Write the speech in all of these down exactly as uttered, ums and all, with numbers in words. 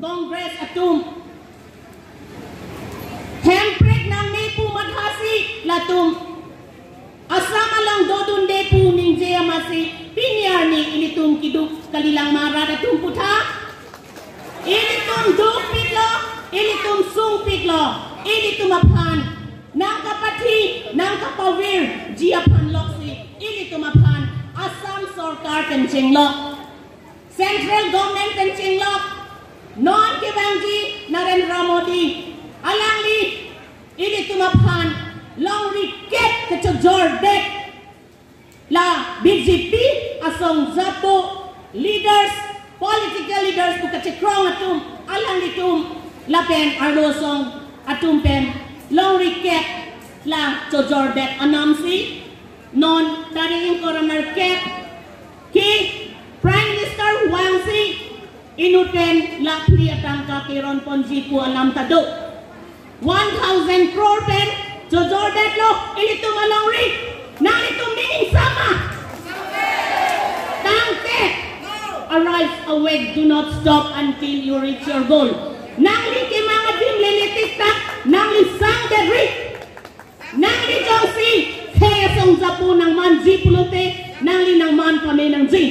Congress atum hemprek nangme pu mathasi latum Assam along dodunde pu ningje amatsi pini arni ilitum keduk kalilang ma rat atum puthot. Ilitum dukpiklo, ilitum sungpiklo, ilitum aphan nangkapathi, nangkapavirji aphan loksi ilitum aphan Assam sorkar pen chenglok, central government pen chenglok, non kevangji Narendra Modi, alangli ilitum aphan longri kep kachojordet la B J P asong japo leaders, political leaders pu kachekrong atum, alanglitum lapen arlo asong atum pen longri kep la chojordet anamsi non tarik ingkoi ra nerkep ke Prime Minister vangsi inut pen lakh phli atangka keron ponji pu alam ta do. One thousand crore pen chojordetlo ilitum alongri. Nanglitum ning ingsam ma? Tangte, arise, awake, do not stop until you reach your goal. Nangli kemang adim lele tik tak, nangli sangdetri. Nangli jongsi khei asong japo nangmanji pulote, nangli nangman pame nangji.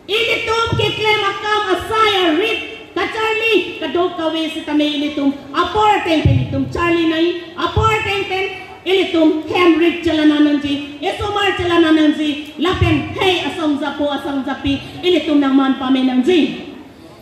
Ilitum keklem akam asai arit kacharli kadokave sitame ilitum apor ateng pen ilitum charli nai, apor ateng pen ilitum hem rit chelana nangji, esomar chelana nangji, lapen khei asong japo asong japi ilitum nangman pame nangji.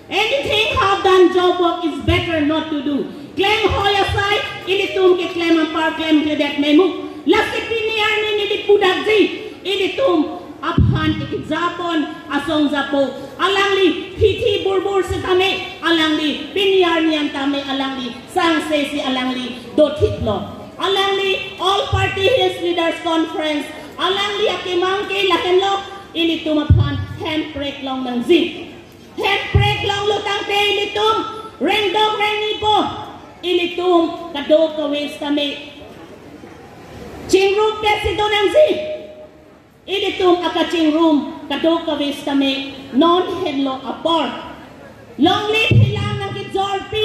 Anything half done job work is better not to do. Klem hoi asai ilitum keklem anpar klemkledet memu. Lasi pini arni neli pudakji, ilitum aphan ikjapon asong japo, alangli hithi burbur sitame, alangli pini arni an tame alangli sangse si alangli dothiplo. Alangli All Party Hills Leaders Conference, alangli akemang ke lahenlo, ilitum aphan hemprek long nangji. Hemprek longlo tangte ilitum rengdok rengni po, ilitum kadokave sitame chingrum pesi do nangji. Ilitum akachingrum kadokave sitame non henlo apor. Longle Phelang nangkejorpi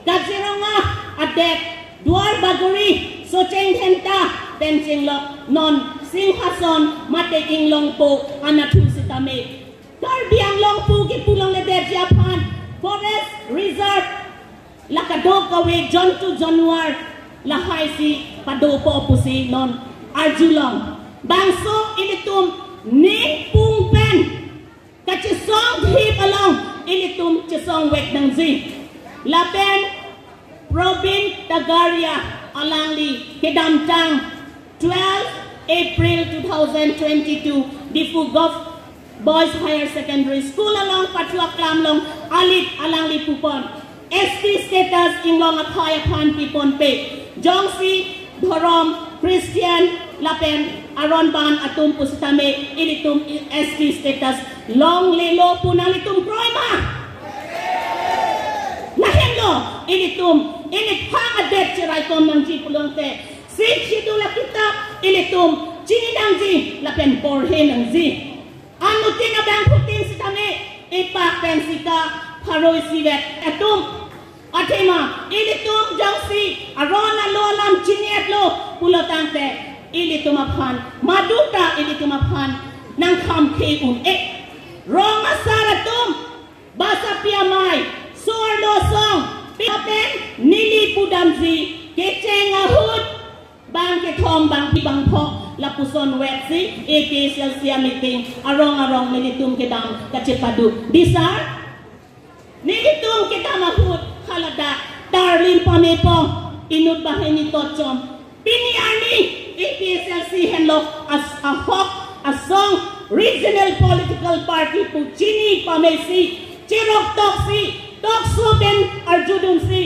Kaziranga adet Duar Bagori Socheng Dhenta pen chenglok non Singhason mate Inglongpo anatthu sitame Karbi Anglong pu kipu longledetji aphan forest reserve la kadokave jontu januar lahai si padopo pusi non arjulong. Bangso ilitum ningpung pen kachesong thip along ilitum chesongvek nangji. Lapen Probin Tagaria alangli kedamtang twelve April two thousand twenty-two, Diphu Govt Boys Higher Secondary School along pathu aklam along alit alangli pupon, S T status Inglong akhai aphan piponpe. Jongsi dhorom Christian lapen aron ban atum pusitame ilitum S T status longlelo pu nanglitum kroi ma? Lahenlo, ilitum imethang adet cheraikom nangji pulote, Sixth Schedule akitap ilitum chini nangji lapen porhe nangji. Anuttin abangphutin sitame epak pen sika pharo isivet atum. Athema ilitum jongsi aron alo alam chinietlo pulo tangte, ilitum aphan maduta ilitum aphan nangkhamkhe un-e. Rong asar atum, basapi amei, so-arlo asong, pi lapen neli pudamji, kecheng ahut bang kethom, bangphli, bangpho lapuson vek si A P H L C a-meeting arong arong nelitum kedam kachepadu. Disar, nelitum kedam ahut haladak tarlin pamepo, inut banghini totchom. Pini arni A P H L C henlo as ahok asong regional political party pu chini pamesi, cherok toksi, tokso pen arjudunsi,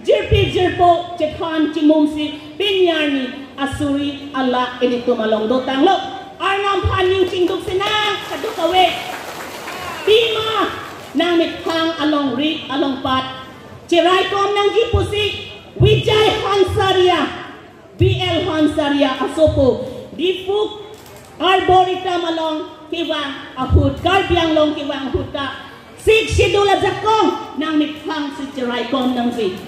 jirpi jirpo chekhan chimumsi pini arni asuri alak ilitum along dotanglo. Arnam aphan ning chingduk sinang kadokave. Pima nangmethang alongri alongpat cheraikom nangji pusi Vijay Hansaria, V L Hansaria asopo, Diphu Arboretum along kevang ahut, Karbi Anglong kevang ahut ta Sixth Schedule ajakong nangmethang si cheraikom nangji.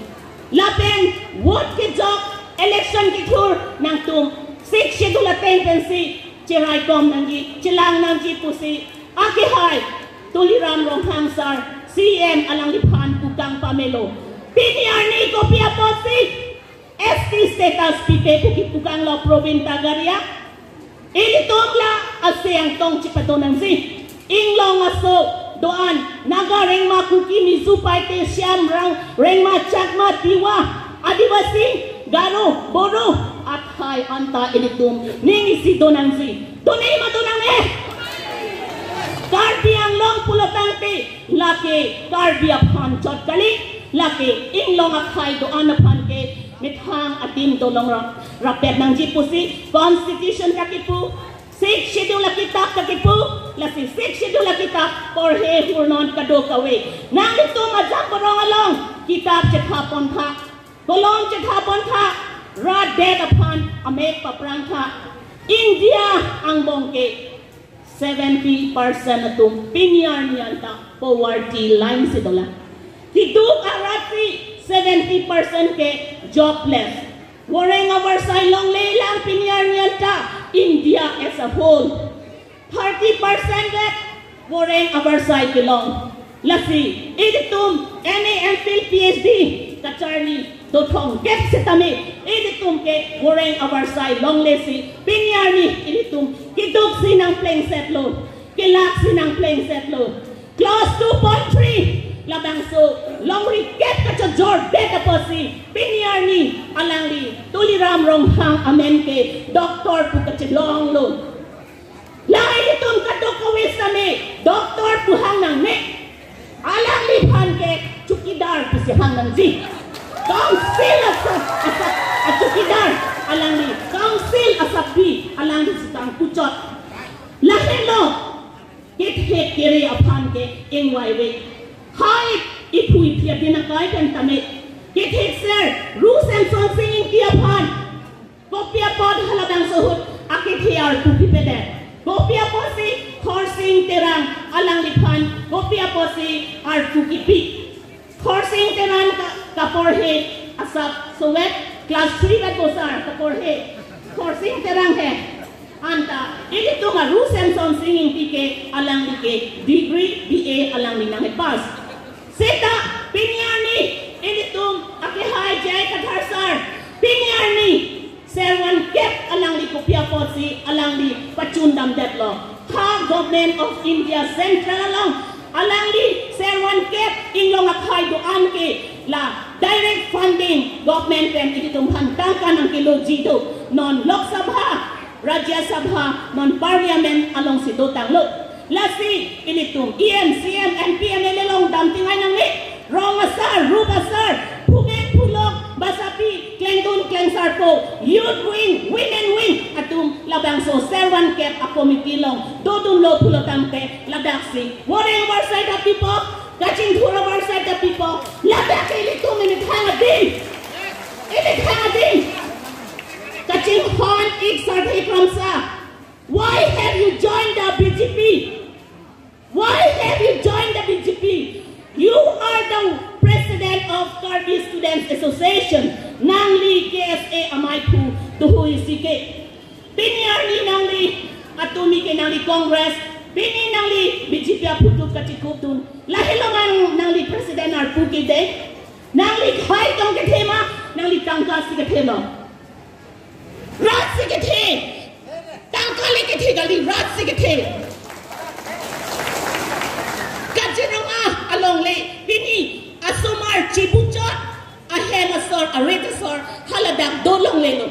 Lapen vote kejok, election kethur nangtum Sixth Schedule ateng pensi cheraikom nangji, chelang nangji pusi akehai Tuliram Ronghang sir, C M alangliphan pukang pamelo. Pini arni kopi apotsi S T status pipe pu kepukanglo Probin Tagaria? Ilitum la aseng tong chipado nangji. Inglong aso do-an Naga, Rengma, Kuki, Mizo, Paite, Shyam, Rang, Rengma, Chakma, Tiwa, Adivasi, Garo, Bodo, athai anta ilitum ning isi do nangji. Do nangji ma do nangne? Karbi Anglong pulo tangte lake Karbi aphan chot kali, lake inglong akhai do-an aphan ke methang adim dolong ra-, rapet nangji pusi Constitution ta kipu, Sixth Schedule akitap ta kipu, lasi Sixth Schedule akitap porhe hurnon kadokave. Nanglitum ajak borong along kitap chetha pon tha, kolom chetha pon tha, rat det aphan amek paprang tha. India angbong ke seventy percent atum pini arni anta poverty line si dolang. Keduk arat si seventy percent ke jobless. Voreng avarsai longlelang pini arni anta India as a whole. Thirty percent ke voreng avarsai kelong. Lasi ilitum M A, M Phil, P H D kacharli dothong kep setame ilitum ke voreng avarsai longle si pini arni ilitum keduk si nangplengsetlo, kelak si nangplengsetlo. Clause two point three labangso longri kep kachojor det apotsi pini arni alangli Tuliram Ronghang amen ke doctor pu kachelonglo. La ilitum kadokave setame doctor pu hang nangne. Alangliphan ke chowkidar pusi hang nangji. Council asap, asap, a chowkidar alangli, council asappi alangli si tang puchot. Lahenlo kethek kere aphan ke ingvaive. Hai iphu iphi abinakai pen tame kethek ser Ru Semson Sing Ingti aphan kopi apot halabangso ahut akethe arpu pipedet? Kopi apotsi Khorsing Terang alangliphan, kopi apotsi arpu kipi? Khorsing Terang ka, kaporhe asap sovet, class three vet bosar kaporhe Khorsing Terang he. Anta ilitum a Ru Semson Sing Ingti ke alangli ke degree B A alangli nangkepass. Seta pini arni ilitum akehai J I Kathar sir, pini arni servan kep alangli kopi apotsi alangli pachundamdetlo? Ha Government of India Central along alangli servan kep inglong akhai do-an ke la direct funding government pen ilitum aphan tangka nangkeloji do. Non Lok Sabha, Rajya Sabha, non Parliament alongsi dotanglo. Lasi ilitum E M, C M, M P, M L A along damting ai nangne. Rong asar, rup asar, phumen phulok, basapi, klengdun klengsarpo, youth wing, women wing atum labangso servan kep a committee along dodunlo pulo tangte ladaksi voreng avarsai ta pipo, kachingthur avarsai ta pipo. Ladak ke ilitum imethang adim, imethang adim kachinghon ik Sarthe Kramsa. Why have you joined the B J P? Why have you joined the B J P? You are the president of Karbi Students Association. Nangli K S A amei phu tuhu isi ke. Pini arni nangli atumi ke nangli Congress, pini nangli B J P aphuthak kachikupdun. Lahelo ma nangli president arpu kede? Nangli khei tong kethe ma, nangli tangka si kethe ma? Rat si kethe. Tangka le kethe kali, rat si kethe. Kaziranga alongle pini asomar chibuchot, ahem asor, arit asor haladak dolonglelo.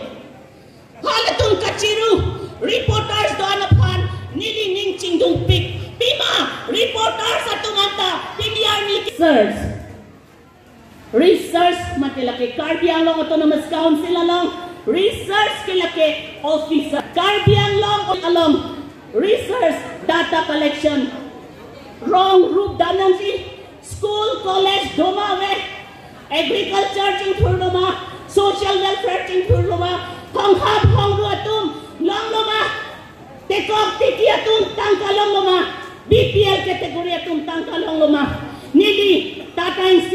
Halatum kachiru, reporters do-an aphan neli ning chingdungpik. Pima reporters atum anta pini arni ke- Search. Research mate lake Karbi Anglong Autonomous Council along research ke lake officer, Karbi Anglong along research, data collection, rong rup dam nangji, school, college doma ave, agriculture chingthur doma, social welfare chingthur doma, honghap hongru atum long doma, tekok teki atum tangka long doma, B P L category atum tangka long doma.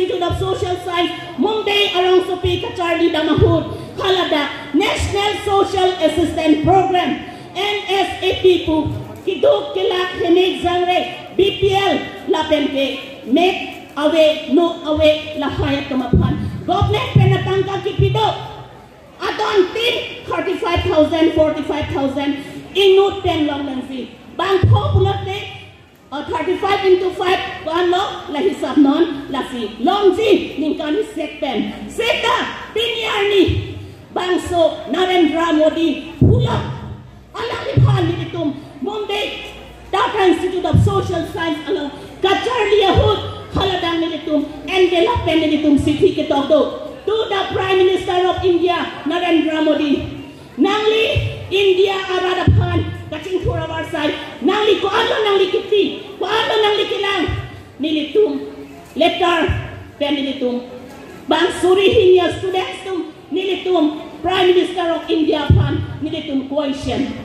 Institute of Social Science, Mumbai arongsopi kacharli dam ahut, haladak National Social Assistance Program, N S A P pu, keduk kelak henek jangre, B P L lapen ke mek ave no ave lahai atum aphan government pen atangka kipi do. Adon tin thirty-five thousand, forty-five thousand inut pen long nangji. Bang pho pulote, uh, thirty-five into five ko-an lo, la hisap non, lasi longji ningkan isi pen. Seta pini arni bangso Narendra Modi pulo, alangliphan nelitum Mumbai Tata Institute of Social Science along kacharli ahut, haladak nelitum envelope pen nelitum chithi ketok do to the Prime Minister of India, Narendra Modi. Nangli India arat aphan kachingthur avarsai, nangli ko-an lo nangli kipi, ko-an lo nangli kelang, nelitum letter pen nelitum bang suri hini a-students atum, nelitum Prime Minister of India aphan nelitum question.